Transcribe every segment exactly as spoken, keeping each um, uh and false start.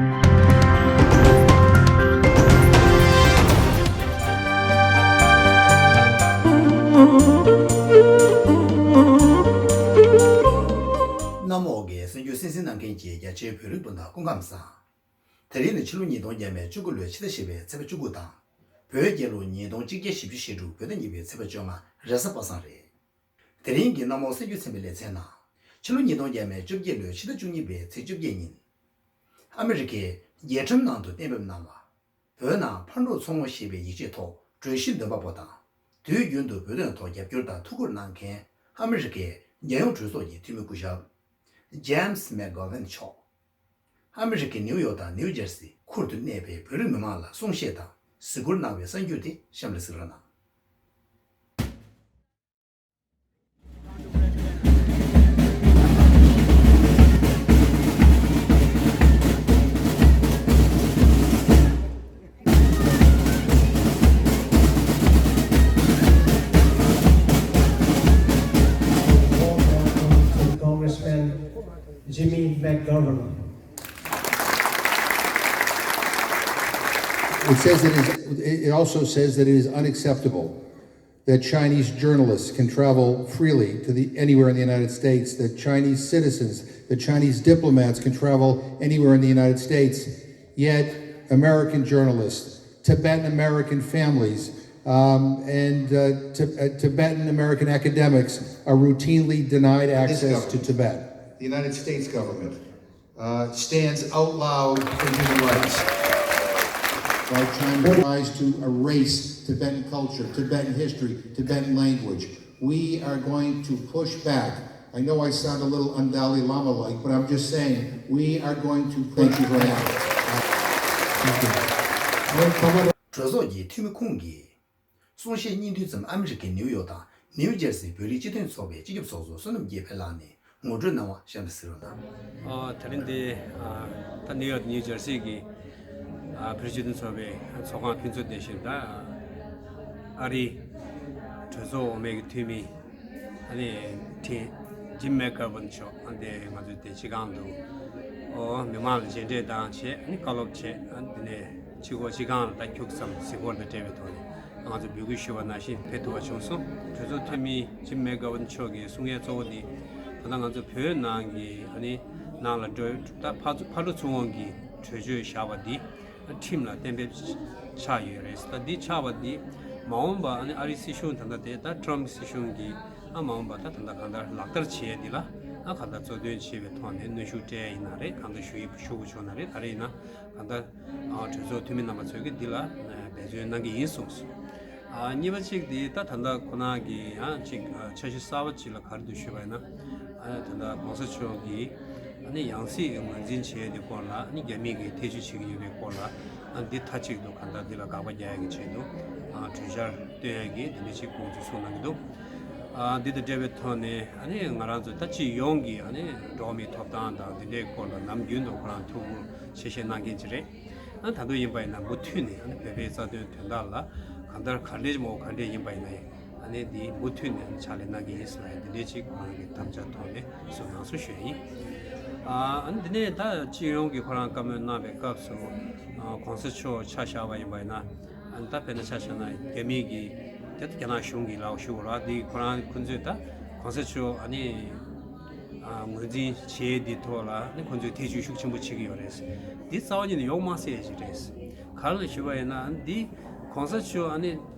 གནམ་འོག་གི་གསར་འགྱུར་གསན་གཟིགས་གནང་མཁན་གྱི་རྒྱ་ཆེའི་བོད་རིགས་སྤུན་ཟླ་སྐུ་ཁམས་བཟང་། དེ་རིང་ནི་ཕྱི་ལོ་ཉིས་སྟོང་བརྒྱ་མེད་བཅུ་དགུ་ལོའི་ཕྱི་ཟླ་བཞི་པའི་ཚེས་པ་བཅུ་དགུ་དང་། བོད་རྒྱལ་ལོ་ཉིས་སྟོང་གཅིག་བརྒྱ་བཞི་བཅུ་ཞེ་དྲུག་བོད་ཟླ་གཉིས་པའི་ཚེས་པ་བཅོ་ལྔ་རེས་གཟའ་པ་སངས་རེད། དེ་རིང་གི་གནམ་འོག་གསར་འགྱུར་ཚན་པའི་ལེ་ཚན་ནང་། ཕྱི་ལོ་ཉིས་སྟོང་བརྒྱ་མེད་བཅོ་བརྒྱད་ལོའི་ཕྱི་ཟླ་བཅུ་གཉིས་པའི་ཚེས་བཅོ་བརྒྱད་ཉིན། ཨ་མི་རི་ཀས་རྒྱལ་ཁྲིམས་ནང་དུ་གཏན་འབེབས་གནང་བ། བོད་ནང་ཕར་འགྲོ་ཚུར་འོང་ཞེས་པའི་ཡིག་ཆའི་ཐོག་གྲོས་གཞི་འདོན་པ་པོ་དང་། དུས་རྒྱུན་དུ་བོད་དོན་ཐོག་རྒྱབ་སྐྱོར་དང་ཐུགས་ཁུར་གནང་མཁན་ཨ་མི་རི་ཀའི་རྒྱལ་ཡོངས་གྲོས་ཚོགས་ཀྱི་འཐུས་མི་སྐུ་ཞབས་James McGovern་མཆོག་ཨ་མི་རི་ཀའི་ནིའུ་ཡོག་དང་ནིའུ་ཇར་སི་ཁུལ་དུ་གནས་པའི་བོད་རིགས་མི་མང་ལ་གསུང་བཤད་དང་གཟིགས་སྐོར་གནང་བའི་གསར་འགྱུར་དེ་གཤམ་ལ་གཟིགས་རོགས་གནང་། Congressman Jimmy McGovern. It says that it is, it also says that it is unacceptable that Chinese journalists can travel freely to the, anywhere in the United States, that Chinese citizens, that Chinese diplomats can travel anywhere in the United States, yet American journalists, Tibetan American families, um, and uh, Ti- uh, Tibetan American academics are routinely denied This access to government, Tibet. The United States government, uh, stands out loud for human rights. While China tries to erase Tibetan culture, Tibetan history, Tibetan language, we are going to push back. I know I sound a little un-Dalai Lama-like, but I'm just saying, we are going to thank you very much. Thank you. གྲོས་ཚོགས་ཀྱི་འཐུས་མི་ཁོང་གིས། གསུང་བཤད་སྙིང་བསྡུས་ཙམ་ཨ་མི་རི་ཀའི་ནིའུ་ཡོག་དང་ནིའུ་ཇར་སིའི་བོད་རིགས་སྤྱི་མཐུན་ཚོགས་པའི་སྤྱི་ཁྱབ་ཚོགས་གཙོ་བསོད་ནམས་རྒྱལ་འཕེལ་ལགས་ནས་ངོ་སྤྲོད་གནང་བ་གཤམ་ལ་གཟིགས་རོགས་གནང་། ཨ། དེ་རིང་འདི། ཨ། ད་ནིའུ་ཡོག་ནིའུ་ཇར་སི་གི། ཨ། བོད་རིགས་སྤྱི་མཐུན་ཚོགས་པའི་ཚོགས་ཁང་ཕན་ཚུན་བསྡད་བཞིན་ད། ཨ་རིའི་གྲོས་ཚོགས་འོག་མའི་གི་འཐུས་མི། ཨ་ནི་ཁྲིན་ཇིམ་མེ་ཀར་བན་མཆོག་ཨ་འདི་ང་ཚོའི་དེ་སྤྱི་ཁང་དུ། ཨོ། མི་མང་ལ་མཇལ་འཕྲད་དང་བྱས། ཨ་ནི་བཀའ་སློབ་བྱས། ཨ་ནི་དེ་ནས་ཕྱི་སྒོ་སྤྱི་ཁང་ལ་ད་ཁྱུག་ཙམ་གཟིགས་སྐོར་དང་འབྲེལ་བའི་ཐོག་ནས་ང་ཚོ་འབོད་སྐུལ་ཞུས་པ་ནང་བཞིན་ཕེབས་ཐུབ་པ་བྱུང་སོང་། གྲོས་ཚོགས་འཐུས་མི་ཇིམ་མེ་ཀར་བན་མཆོག་གི་གསུང་ཡས་གཙོ་བོ་འདི་ད་ལྟ་ང་ཚོ་བོད་ནང་གི། ཨ་ནི་ནང་ལ་འགྲོ། ད་ཕར་ཕར་འགྲོ་ཚུར་འོང་གི་གྲོས་ཆོད་བཞག་པ་འདི། ཁྲིམས་ལ་གཏན་འབེབས་ཆགས་ཡོད་རེད། ད་འདི་ཆགས་པ་འདི་མ་འོངས་པ་ཨ་ནི་ཨ་རིའི་སྲིད་གཞུང་ད་ལྟ་དེ་ད་ཊམ་སྲིད་གཞུང་གིས་ཨ་མ་འོངས་པ་ད་ད་ལྟ་གང་ལྟར་ལག་བསྟར་བྱེད་ཡས་འདི་ལ་ཨ་གང་ལྟར་གཙོ་འདོན་བྱེད་པའི་ཐོག་ནས་གནོན་ཤུགས་སྤྲད་ཡིན་ན་རེད། གང་ལྟར་ཞུ་ཡིག་ཞུ་དགོས་བྱུང་ན་རེད། ད་རེད་ཡིན་ན་གང་ལྟར་ཨ་གྲོས་ཚོགས་འཐུས་མི་རྣམ་པ་ཚོས་ཀྱིས་འདི་ལ་འབད་བརྩོན་གནང་གི་ཡིན་གསུངས་སོང་། ཨ་གཉིས་པ་གཅིག་དེ་ད་ད་ལྟ་ཁོ་རང་གི་ཡང་གཅིག་ཨ་འཆར་གཞི་གསར་པ་གཅིག་ལ་ག་རེ་འདུག་ཞུས་པ་ཡིན་ན། ཨ་ནི་ད་ལྟ་གོང་ས་མཆོག་གིས་ཨ་ནི་ཡང་སྲིད་ངོས་འཛིན་བྱས་ཡོད་དེ་སྐོར་ལ། ཨ་ནི་རྒྱ་མི་གིས་ཐེ་བྱུས་བྱེད་ཀྱི་ཡོད་པའི་སྐོར་ལ། ཨ་འདི་མཐའ་གཅིག་ཏུ་གང་ལྟར་འདི་ལ་དགག་པ་རྒྱག་ཡག་གི་ཆེད་དུ་ཨ་གྲོས་འཆར་བཏོན་ཡག་གི་དེ་འདྲ་ཞིག་ཁོང་ཚོས་གསུངས་གནང་གི་འདུག་ཨ་འདི་དང་འབྲེལ་བའི་ཐོག་ནས་ཨ་ནི་ང་རང་ཚོ་ད་སྤྱི་ཡོངས་ཀྱི་ཨ་ནི་འགྲོ་བ་མིའི་ཐོབ་ཐང་དང་འདི་འདྲའི་སྐོར་ལ་ནམ་རྒྱུན་དུ་ཁོ་རང་ཐུགས་ཁུར་ཆེ་བཞེས་གནང་མཁན་ཅིག་རེད། ཨ་ད་དུང་ཡིན་པ་ཡིན་ན་མུ་མཐུད་ནས་ཨ་ནི་བོད་པའི་རྩ་དོན་དོན་དག་ལ་གང་ལྟར་ག་འདྲས་མོ་ག་འདྲས་ཡིན་པ་ཡིན་ན་ཡང་ཨ་ནི་འདི་མུ་མཐུད་ནས་ཨ་ནི་ཕྱག་ལས་གནང་གི་ཡིན་ཟེར་ཡ་འདི་འདྲས་ཅིག་ཁོ་རང་གི་དམ་བཅའ་ཐོག་ནས་གསུངས་གནང་སོང་ཞུ་ཡ་ཡིན། ཨ་ནི་འདི་ནས་ད་སྤྱི་ཡོངས་ཀྱི་ཁོ་རང་བཀའ་མོལ་གནང་བའི་སྐབས་སུ་ཨ་གོང་ས་མཆོག་ཆ་བཞག་པ་ཡིན་པ་ཡིན་ན། ཨ་ནི་ད་དཔེར་ན་ཆ་བཞག་ན་རྒྱ་མི་གི་ད་རྒྱ་ནག་གཞུང་གི་ལག་ཤུགས་ར་འདི་ཁོ་རང་ཁོ་ཚོས་ད་གོང་ས་མཆོག་ཨ་ནི། ཨ་ངོས་འཛིན་བྱེད་འདི་ཐོག་ལ་ནི་ཁོང་ཚོས་ཐེ་བྱུས་ཤུགས་ཆེན་པོ་བྱེད་ཀྱི་ཡོད་རེད། འདི་རྩ་བ་ཉིད་ནས་ཡོང་མ་སྲིད་ཡ་ཞིག་རེད། ག་རེ་ལ་ཞུ་བ་ཡིན་ན་འདི་གོང་ས་མཆོག་ཨ་ནི་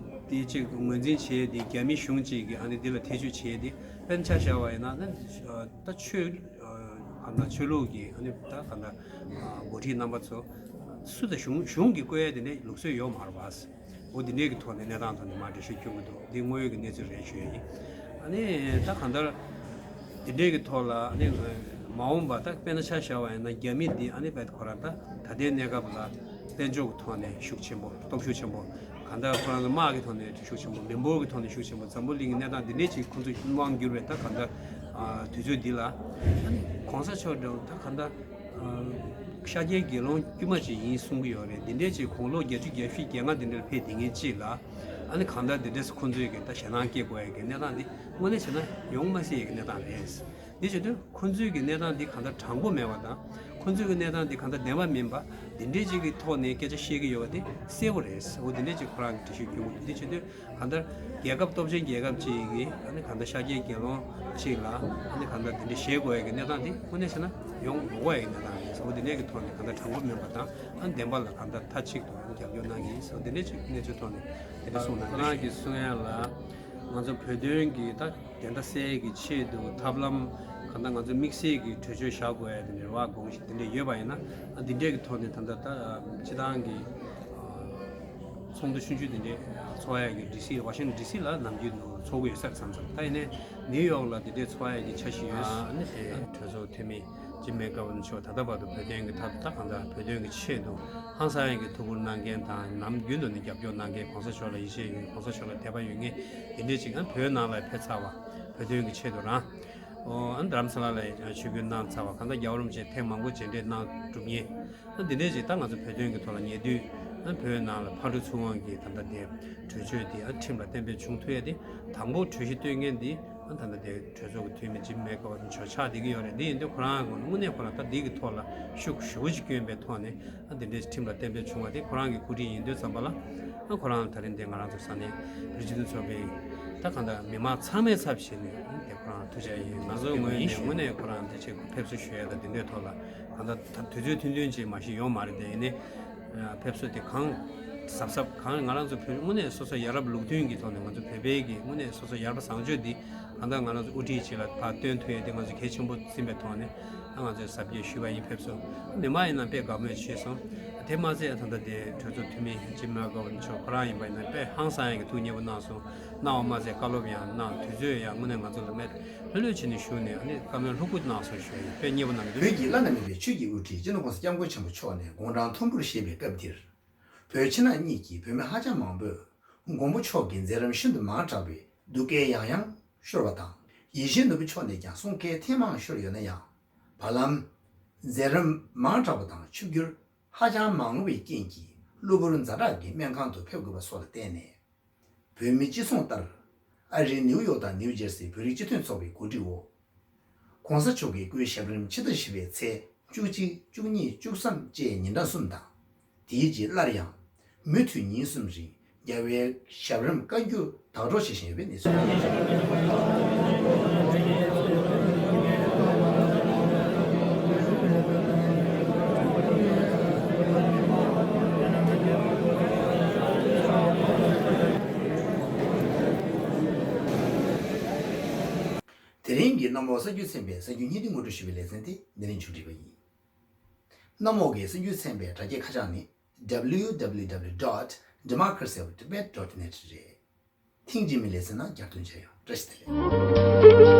འདི་ཅིག་ངོས་འཛིན་བྱེད་འདི་རྒྱ་མི་གཞུང་ཅིག་གིས་ཨ་ནི་འདི་ལ་ཐེ་བྱུས་བྱེད་འདི་དཔེར་ན་ཆ་བཞག་པ་ཡིན་ན་ནི་ད་ཆོས་གང་ལྟར་ཆོས་ལུགས་ཀྱི་ཨ་ནི་ད་གང་ལྟར་འགོ་ཁྲིད་རྣམ་པ་ཚོ་སུ་དང་གཞུང་གཞུང་གིས་བསྐོ་ཡ་དེ་འདྲའི་ལུགས་སྲོལ་ཡོད་མ་རེད་པ། འོ་འདི་འདྲའི་གི་ཐོག་ནས་གནས་སྟངས་ཐོག་ནས་མར་འགྲེལ་བཤད་སྐྱོན་གྱི་འདུག་འདི་དངོས་ཡོད་ཀྱི་གནས་ཚུལ་རེད་ཞུ་ཡ་ཡིན། ཨ་ནི་ད་གང་ལྟར་འདི་འདྲའི་གི་ཐོག་ལ་ཨ་ནི་མ་འོངས་པ་ད་དཔེར་ན་ཆ་བཞག་པ་ཡིན་ན་རྒྱ་མི་འདི་ཨ་ནི་བས་ཁོ་རང་ད་ད་ལྟའི་གནས་སྐབས་ལ་དཔལ་འབྱོར་གྱི་ཐོག་ནས་ཤུགས་ཆེན་པོ་སྟོབས་ཤུགས་ཆེན་པོ་གང་ལྟར་ཁོ་རང་ཚོ་དམག་གི་ཐོག་ནས་ཤུགས་ཆེན་པོ་མི་འབོར་གྱི་ཐོག་ནས་ཤུགས་ཆེན་པོ་འཛམ་བུ་གླིང་གི་གནས་སྟངས་འདི་འདྲའི་ཅིག་ཁོང་ཚོ་དབང་བསྒྱུར་བའི་ད་གང་ལྟར་དུས་ཚོད་འདི་ལ་ཨ་ནི་གོང་ས་མཆོག་འདྲ་བོ་ད་གང་ལྟར། ཤཱཀྱའི་དགེ་སློང་དཀྱུས་མ་ཅིག་ཡིན་གསུང་གི་ཡོད་རེད། འདི་འདྲའི་ཅིག་དགུང་ལོ་བརྒྱད་ཅུ་གྱ་བཞི་གྱ་ལྔ་འདི་འདྲར་ཕེབས་བསྡད་མཁན་ཅིག་ལ་ཨ་ནི་གང་ལྟར་འདི་འདྲས་ཁོང་ཚོས་ཀྱི་ད་ཞེད་སྣང་སྐྱེ་དགོས་ཡ་གི་གནས་སྟངས་འདི་དངོས་གནས་བྱས་ན་ཡོང་མ་སྲིད་ཡ་གི་གནས་སྟངས་རེད། དེ་བྱེད་དུས་ཁོ་ཚོའི་གི་གནས་སྟངས་འདི་གང་ལྟར་དྲང་པོ་མེད་པ་དང་། ཁོ་ཚོའི་གི་གནས་སྟངས་འདི་གང་ལྟར་བདེན་པ་མིན་པ། འདི་འདྲའི་ཅིག་གི་ཐོག་ནས་སྐད་ཆ་བཤད་ཀྱི་ཡོད་པ་དེ་གསལ་པོ་རེད། འོ་འདི་འདྲའི་ཅིག་ཁོ་རང་གི་འགྲེལ་བཤད་སྐྱོན་གྱི་འདུག་འདི་བྱེད་དུས་གང་ལྟར་རྒྱལ་ཁབ་སྟོབས་ཆེན་རྒྱལ་ཁབ་ཅིག་གི་ཨ་ནི་གང་ལྟར་ཤཱཀྱའི་དགེ་སློང་ཅིག་ལ་ཨ་ནི་གང་ལྟར་འདི་འདྲའི་བཤད་དགོས་ཡ་གི་གནས་སྟངས་འདི་དངོས་གནས་བྱས་ན་ཡོང་མི་དགོས་ཡ་གི་གནས་སྟངས་རེད། འོ་འདི་འདྲའི་གི་ཐོག་ནས་གང་ལྟར་དྲང་པོ་མིན་པ་དང་ཨ་ནི་བདེན་པ་ལ་གང་ལྟར་མཐའ་གཅིག་ཏུ་ཨ་ནི་རྒྱབ་སྐྱོར་གནང་གི་ཡིན་ཟེར་འོ་འདི་འདྲའི་ཅིག་གནས་ཚུལ་ཐོག་ནས་དེ་འདྲ་གསུངས་གནང་ཁོ་རང་གི་གསུང་ཡ་ལ། ང་ཚོ་བོད་དོན་གྱི་ད་བདེན་མཐའ་གསལ་གྱི་ཆེད་དུ་ཐབས་ལམ་གང་ལྟར་ང་ཚོ་དམིགས་བསལ་གྱི་གྲོས་ཆོད་བཞག་དགོས་ཡ་དེ་འདྲ་རེ་བ་དགོངས་གཞི་དེ་འདྲ་ཡོད་པ་ཡིན་ན་ཨ་འདི་འདྲས་ཀྱི་ཐོག་ནས་ད་ལྟ་ད་སྤྱི་བཏང་གི་ཚོགས་འདུ་ཆུང་ཆུང་དེ་འདྲས་ཚོགས་ཡ་གི་ཌི་སི་ཝ་ཤིང་ཊོན་ཌི་སི་ལ་ནམ་རྒྱུན་དུ་ཚོགས་ཀྱི་ཡོད་ས་རེད། མཚམས་མཚམས་ད་ཡིན་ནའི་ནིའུ་ཡོག་ལ་དེ་འདྲས་ཚོགས་ཡ་གི་འཆར་གཞི་ཡོད། ཨ་ནི་དེ་གྲོས་ཚོགས་འཐུས་མི་ཇིམ་མེ་ཀར་བྷིན་མཆོག་ད་ལྟ་བར་དུ་བོད་དོན་གྱི་ཐབས་ད་གང་ལྟར་བོད་དོན་གྱི་ཆེད་དུ་ཧང་སང་ཡ་གི་ཐུགས་ཁུར་གནང་མཁན་དང་ནམ་རྒྱུན་དུ་ནི་རྒྱབ་སྐྱོར་གནང་མཁན་གོང་ས་མཆོག་ལ་ཡིད་ཆེས་ཡོད་མཁན་གོང་ས་མཆོག་ལ་དད་པ་ཡོད་མཁན། དེ་འདྲས་ཅིག་ཨ་བོད་ནང་ལ་ཕེབས་ཚར་བ། བོད་དོན་གྱི་ཆེད་དུ་རང་། ཨོ་ཨ་རྡ་རམ་ས་ལ་ལ་ཆིབས་བསྒྱུར་གནང་ཚར་བ་གང་ལྟར་རྒྱལ་བ་རིན་པོ་ཆེ་ཐེངས་མང་པོ་མཇལ་འཕྲད་གནང་གྲུབ་མཁན། ཨ་འདི་འདྲས་ཅིག་ད་ང་ཚོ་བོད་དོན་གྱི་ཐོག་ལ་ཉེ་དུས་ཨ་བོད་ནང་ལ་ཕར་འགྲོ་ཚུར་འོང་གི་ད་ལྟ་དེ་གྲོས་ཆོད་དེ་ཨ་ཁྲིམས་ལ་གཏན་འབེབས་བྱུང་ཐུབ་ཡ་དེ་དང་པོ་གྲོས་གཞི་གཏོད་མཁན་དེ་ཨ་ད་ལྟ་དེ་གྲོས་ཚོགས་ཀྱི་འཐུས་མི་ཇིམ་མེ་ཀར་བྷིན་མཆོག་ཆགས་བསྡད་ཀྱི་ཡོད་རེད། འདི་ཡིན་དུས་ཁོ་རང་གི་དངོས་གནས་ཁོ་རང་ད་འདི་གི་ཐོག་ལ་ཤུགས་ཞེ་པོ་ཅིག་བསྐྱོན་པའི་ཐོག་ནས། ཨ་དེ་འདྲའི་ཁྲིམས་ལ་གཏན་འབེབས་བྱུང་བ་དེ་ཁོ་རང་གི་སྐུ་དྲིན་ཡིན་དུས་ཙམ་པ་ལ། ཨ་ཁོ་རང་དེ་རིང་འདི་ང་རང་ཚོ་ས་གནས་བོད་རིགས་སྤྱི་མཐུན་ཚོགས་པའི་ད་གང་ལྟར་མི་མང་ཚང་མའི་ཚབ་བྱས་ནས་ཨ་དེ་ཁོ་རང་ཐུགས་རྗེ་ཆེ་ཡིན། ང་ཚོའི་ངོས་ནས་དངོས་གནས་ཁོ་རང་དེ་ཆེད་ཕེབས་བསུ་ཞུ་ཡ་དང་དེ་འདྲའི་ཐོག་ལ་གང་ལྟར་ད་དུས་ཚོད་ཐུང་ཐུང་ཅིག་མ་ཞིག་ཡོང་མ་རེད། དེ་ཡིན་ནའི་ཕེབས་བསུ་དེ་གང་གཟབ་གཟབ་གང་ང་རང་ཚོ་བོད་དངོས་གནས་སོ་སོ་ཡ་རབས་ལུགས་མཐུན་གྱི་ཐོག་ནས་ང་ཚོ་བོད་པའི་གི་དངོས་གནས་སོ་སོ་ཡ་རབས་བཟང་སྤྱོད་འདི་གང་ལྟར་ང་རང་ཚོ་དབུ་ཁྲིད་ཅིག་ལ་ཕར་སྟོན་ཐུབ་ཡ་དེ་ང་ཚོ་གལ་ཆེན་པོ་འཛིན་པའི་ཐོག་ནས། ང་ཚོས་གཟབ་རྒྱས་ཞུས་པ་ཡིན། ཕེབས་བསུ། མི་མང་ཡིན་ན་དཔེ་དགའ་མོས་བྱས་སོང་། དེ་མ་ཟད་ད་ལྟ་དེ་གྲོས་ཚོགས་འཐུས་མི་ཇིམ་མེ་ཀར་བྷིན་མཆོག་ཁོ་རང་ཡིན་པ་ཡིན་ན་དཔེ་ཧང་སང་ཡ་གི་ཐུགས་མཉེས་པོ་གནང་སོང་། གནང་བ་མ་ཟད་བཀའ་སློབ་ཡང་གནང་། དུས་ཚོད་ཡང་དངོས་གནས་ང་ཚོ་ལ་མེད་ལྷོད་ལྷོད་བྱས་ནས་བཞུགས་ནས་ཨ་ནི་བཀའ་མོལ་ལྷུག་པོ་གནང་སོང་ཞུ་ཡ་ཡིན། དཔེ་མཉེས་པོ་གནང་གི་འདུག་བོད་ཀྱི་བླ་ན་མེད་པའི་ཆོས་ཀྱི་དབུ་ཁྲིད་སྤྱི་ནོར་༸གོང་ས་༸སྐྱབས་མགོན་ཆེན་པོ་མཆོག་ནས་དགུང་གྲངས་མཐོན་པོར་བཞེས་པའི་སྐབས་འདིར། བོད་ཕྱི་ནང་གཉིས་ཀྱི་བོད་མི་ཧ་ཅང་མང་པོས་མགོན་པོ་མཆོག་གི་མཛད་རིམ་ཤིན་ཏུ་མང་དྲགས་པའི་སྡུག་སྐད་ཡང་ཡང་ཤོར་བ་དང་། ཡིད་བཞིན་ནོར་བུ་མཆོག་ནས་ཀྱང་གསུང་སྐད་ཐེངས་མང་ཤོར་ཡོད་ན་ཡང་། བར་ལམ། མཛད་རིམ་མང་དྲགས་པ་དང་ཆིབས་བསྒྱུར་ཧ་ཅང་མང་བའི་རྐྱེན་གྱིས་གློ་བུར་ཛ་དྲག་གི་སྨན་ཁང་དུ་ཕེབས་དགོས་པ་སོགས་ལ་བརྟེན་ནས། བོད་མི་སྤྱི་སྲུང་ལྟར་ཨ་རིའི་ནིའུ་ཡོག་དང་ནིའུ་ཇེར་སིའི་བོད་རིགས་སྤྱི་མཐུན་ཚོགས་པའི་གོ་སྒྲིག་འོག ༸གོང་ས་མཆོག་གི་སྐུའི་ཞབས་རིམ་ཕྱི་ཟླ་བཞི་པའི་ཚེས་བཅུ་གཅིག་བཅུ་གཉིས་བཅུ་གསུམ་བཅས་ཉིན་གྲངས་གསུམ་དང་། དེའི་རྗེས་སླར་ཡང་མུ་མཐུད་ཉིན་གསུམ་རིང་རྒྱལ་བའི་ཞབས་རིམ་བསྐང་རྒྱུ་དག་སྒྲོག་བྱེད་བཞིན་ཡོད་པའི་གནས་ཚུལ། དེ་རིང་གི་གནམ་འོག་གསར་འགྱུར་ཚན་པའི་གསར་འགྱུར་སྙིང་བསྡུས་ངོ་སྤྲོད་ཞུས་པའི་ལེ་ཚན་དེ་འདི་ནས་མཇུག་སྒྲིལ་བ་ཡིན། གནམ་འོག་གི་གསར་འགྱུར་ཚན་པའི་དྲ་རྒྱའི་ཁ་བྱང་ནི། W W W dot democracy of Tibet dot net རེད། ཐེངས་རྗེས་མའི་ལེ་ཚན་ནང་མཇལ་འདོད་བྱེད་ཡོད། བཀྲ་ཤིས་བདེ་ལེགས།